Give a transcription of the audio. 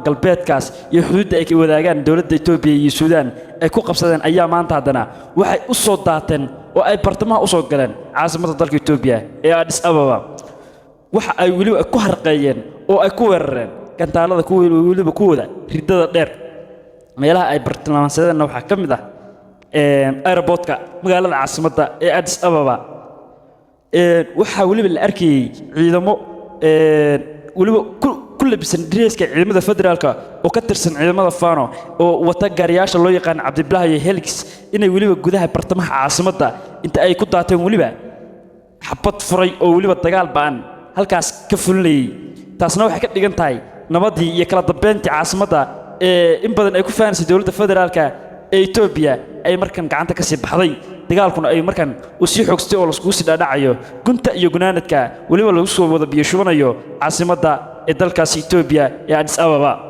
Galbeedkaas iyo xuduudda ay wadaagaan dowladda Etoobiya iyo Suudaan ay ku qabsadeen ayaa maanta haddana waxay u soo daateen oo ay bartamaha u soo galeen caasimadda dalka Etoobiya ee Addis Ababa. Waxa ay weliba ku harqeeyeen oo ay ku weerareen gantaalada kuwa weliba kuwooda riddada dheer. Meelaha ay bartilmaamsadeenna waxaa ka mid ah airportka magaalada caasimadda ee Addis Ababa. Waxaa weliba la arkayey ciidamo weliba ku labisan dareeska ciidamada federaalka oo ka tirsan ciidamada Fano oo wata gaariyaasha loo yaqaan Cabdibilaha iyo Hilux inay weliba gudaha bartamaha caasimadda inta ay ku daateen weliba xabad furay oo weliba dagaal ba'an halkaas ka fulinayay. Taasna waxay ka dhigan tahay nabadii iyo kala dambeyntii caasimadda ee in badan ay ku faanaysay dowladda federaalka ee Etoobiya ay markan gacanta ka sii baxday, dagaalkuna ay markan uu sii xoogstay oo laskugu sii dhaadhacayo gunta iyo gunaanadka, weliba lagu soo wada biyo shubanayo caasimadda ee dalkaasi Etoobiya ee Addis Ababa.